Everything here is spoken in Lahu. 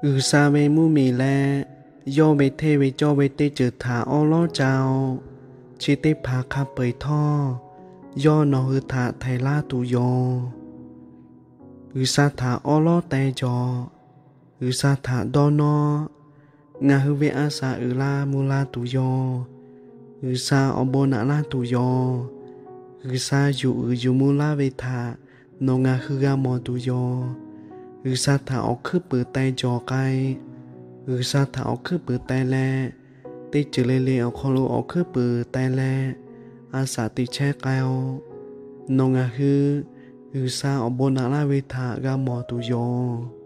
G'uiˬsha ve mvuhˇmiˬ leh yawˇ ve hteˇ ve cawˇ ve teˇ ceuˬ htaꞈ awˉ lawˉ ca-oˬ. Chi teˇ hpaˍ hk'a peu-eˬ htawˇ, yawˇ nawˬ hui htaꞈ htaiˍ laˇ tuˬ yoˬ. G'uiˬsha htaꞈ awˉ lawˉ teh jawˬ. G'uiˬsha htaꞈ dawˇ nawˇ. Ngaˬ hui ve a shaꞈ uiˍ la mvuh la tuˬ yoˬ. G'uiˬsha awˬ bon naꞈ laˇ tuˬ yoˬ. G'uiˬsha yuˬ uiˍ yuˬ mvuh laˇ ve htaꞈ nawˬ ngaˬ hui g'a mawˬ tuˬ yoˬ. G'uiˬsha htaꞈ awˬ hkuiˉ puiˍ teh jawˬ k'ai. G'uiˬsha htaꞈ awˬ hkuiˉ puiˍ teh leh, teˇ ceuˬ le le awˬ hk'aw lo awˬ hkuiˉ puiˍ teh leh, a shaꞈ teꞈ chehˇ k'ai-oˬ. Nawˬ ngaˬ hui G'uiˬsha awˬ bon naꞈ laˇ ve htaꞈ g'a mawˬ tuˬ yoˬ.